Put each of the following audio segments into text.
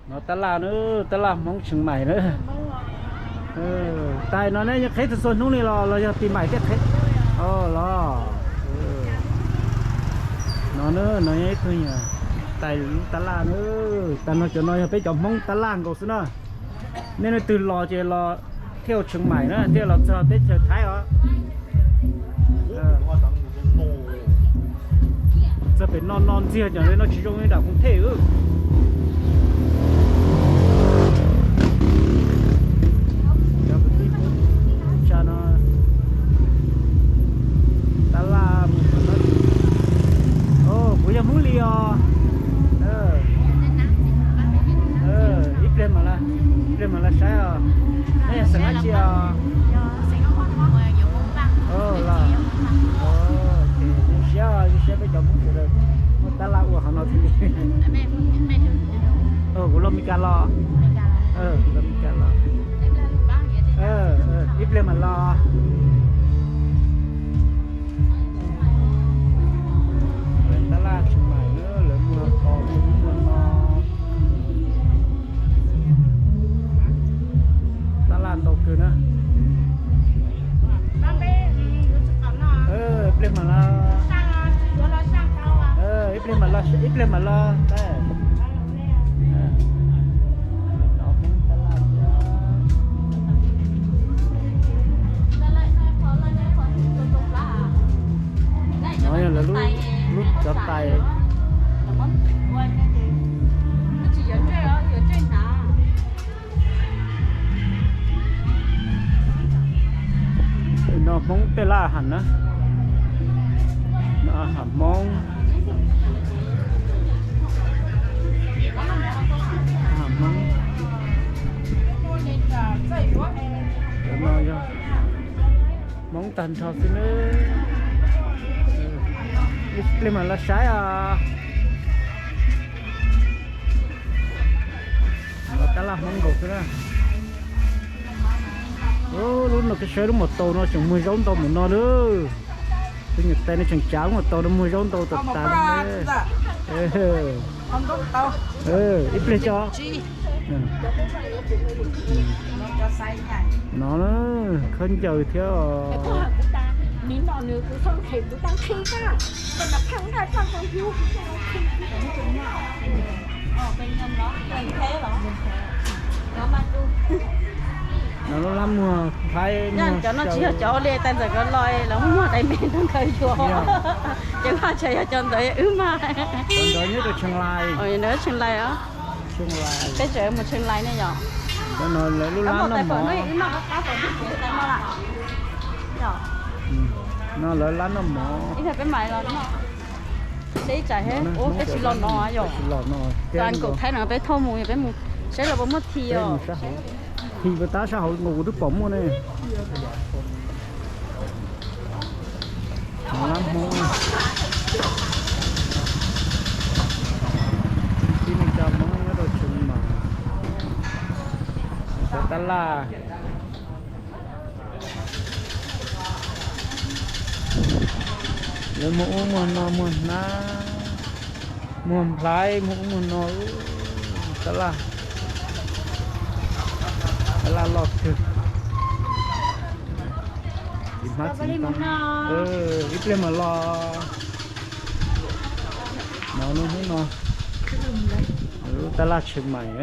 No tab laj na, tab laj Hmoob Tsheev Maim na. Tais no ne yeej qheb txhua txhua hnub li los los yog pis maim thiaj qheb? Los no na, no yog ib tug tais lub tab laj na. Tag no cov no yog peb cov Hmoob tab laj nkaus xwb na. Nej leej twg los ces los thiaj ua Tsheev Maim na, thiaj los txog teb chaws Thaib os. Txog pem no no ntxiag cov no tsis zoo li nram Hmoob Thej. Cov kwv tij Hmoob tsa no tab laj mus, kuv yog Hmoob Lis os. Ib pliag mam, ib pliag mam los saib os. Nej yog xeem dab tsi os? Zoo siab, zoo siab peb cov Hmoob sawv daws muaj tab laj ua qhov no thiab. Kuv los Mes Kas los. Los Mes Kas los. Ib pliag mam los. Tab laj Tsheev Maim na, lawv muag tos muag no. Tab laj ntau kawg na. Ib pliag mam los. Ib pliag mam los, ib pliag mam los. No yog lawv lub, lub cov tais. No Hmoob tej laj ham na. Ham Hmoob. Ham Hmoob. Cov no yog Hmoob tag nrho xwb na. Ib pliag mam los saib os. Tab laj Hmoob nkaus xwb na. Lub no koj saib lub maum taus no tseem muag zaub ntau mus no lawm. Tus niam tais no tseem tsav lub maum taus no muag zaub ntau tas tas li. Ib pliag tso. No na, khaub ncaws thiab os. No lub lab muag Thaib. Cov no tsis yog cov ua li tais ntxawm ko los, lawv muab muag tais me rau nkawd yuav. Ces vaj tseem yog cov ntawd wb mas. Cov ntawd nyob rau Tsheej Lais. Tsheej Lais os. Peb tseem mus Tsheej Lais ne yom. Cov no lawv lub lab noj mov. No lawv lab noj mov. Seb ib tsam he, ua peb tsis los no yom. Tsis los no. Tau nkaus Thaib no peb thauj mus, peb mus saib los puas muaj thi os. Thi puas tab sab hauv nkaus kuv twb pom muaj ne. Hmoob, tib neeg cov Hmoob nyob rau Tsheej Maim, cov tab laj. Lawv muag ub muag no muag hnab, muag nplhaib, muag ub muag no, tab laj, tab laj loj kawg. Txiv hmab txiv ntoo, ib pliag mam los. No lub hnub no, lub tab laj Tsheej Maim.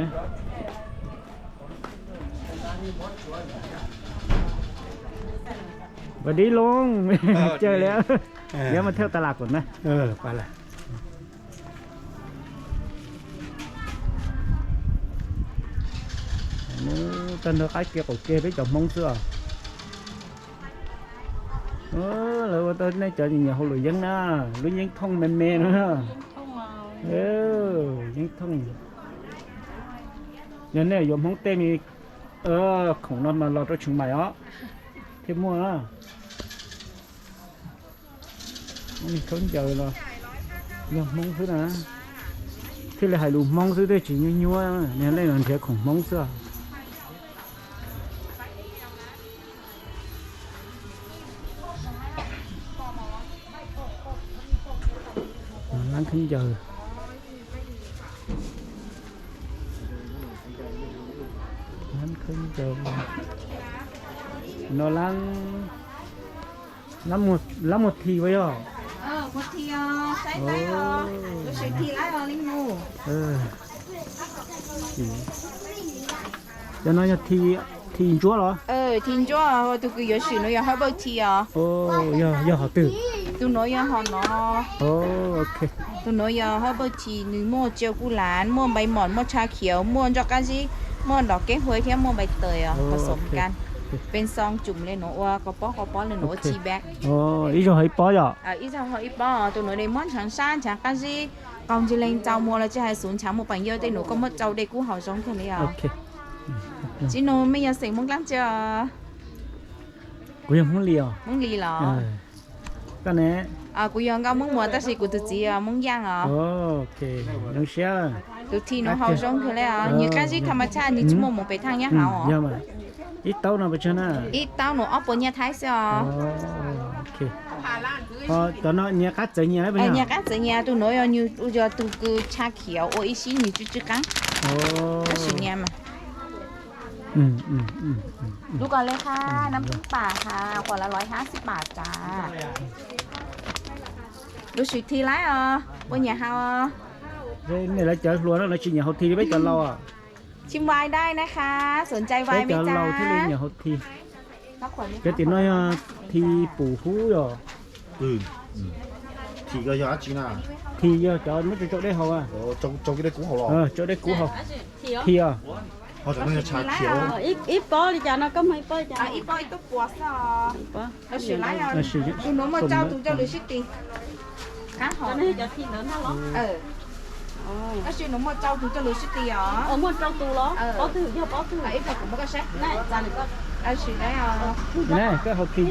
Vas dib loo, caw li, yuav mas thiaj tas las kom na. Tag nrho qab ke qaum ke peb cov Hmoob xwb os. Lawv ua tau nej cov nyiam hauv luam yeeb na, lub yeeb thooj me me no. Yeeb thooj. Yog nej yuav Hmoob tej me khoom no mas los rau Tsheej Maim os, thiaj muaj. Khaub ncaws los yog Hmoob xwb na, thiaj li hais lus Hmoob xwb thiaj tsis nyuab nyuab, nej los nrhiav khoom Hmoob xwb. Lab khaub ncaws. No lab, lab muag thi ua yog. Cov no yog thi ntsuab los? Thi ntsuab, tus kws yuav swm no yog herbal tea os. Yog hom twg? Tus nuav yog hom no. Tus nuav yog herbal tea, nws muaj tsiau kuj lav, muaj npai mom, muaj tsha khiav, muaj ntso qab zib, muaj ntom keeb huav thiab muaj npai taws os, pom xom kas. Pes xoo tsum le nuav ua ko pob ko pob le nuav ua tea bag. Ib zaug ho ib pob yom? Ib zaug ho ib pob. Tus nuav de muab ntshaav sab ntshaav qab zib, qaug ntsis leeg txaus muag los tsis hais xuv ntshaav muaj peem yawg tej nuav koj muab tsau de kub haus zoo kawg li os. Tsis nug mej yog xeem Hmoob dlaab tsi os? Kuv yog Hmoob Lis os. Hmoob Lis los? Koj ne? Kuv yog Nkauj Hmoob Muas tab sis kuv tus txiv yog Hmoob Yaaj os. Zoo siab. Tus tea nuav haus zoo kawg li os, nws qab zib tham ma chaj, nws tsis muaj moov pem thaaj nyab hauv os. Ib taub no puas tsawg na? Ib taub nuav ob puas nyiaj thaib xwb os. Cov no nyias qab txawv nyias? Nyias qab txawv nyias, tus nuav yog nws yog tus kws tsha khiav ua ib sib nws tsw tsw qaab. Tab sis nyias mas. Lub ko le ha, nam pub pam ha, khuam la lov hab xib pam tas. Lub swm thi laib os, puas nyiam haus? Nej lawv cov hluas no lawv tsis nyiam haus thi li peb cov laus. Tsis npais dai na ha, sum ntsais vais me cov laus thiaj li nyiam haus thi. Cov tim no yog thi pum hub yog? Thi yog cov muab tsau dej haus, tsau dej kub haus. Thi os. Ib pob li cas no, koj muag ib pob li cas? Ib pob ib tug puas xwb os. Tus nuav muaj tsau tus rau lwm sib tis. Tab sis nuav muaj tsau tus rau lwm sib tis os. Muaj tsau tus los? Pob twg yog pob twg? Ib pliag kuv muab koj saib. Tab sis koj haus thi.